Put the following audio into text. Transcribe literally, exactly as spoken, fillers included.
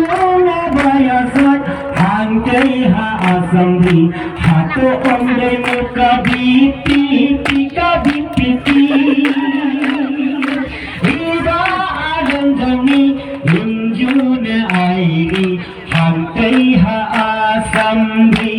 Ong na ba ïa sait hangtei ha Assembly, hato ong dei mo ka B P P, ka B P P. Iba adam jong ngi, Lim Ju ne Aini, hangtei ha Assembly.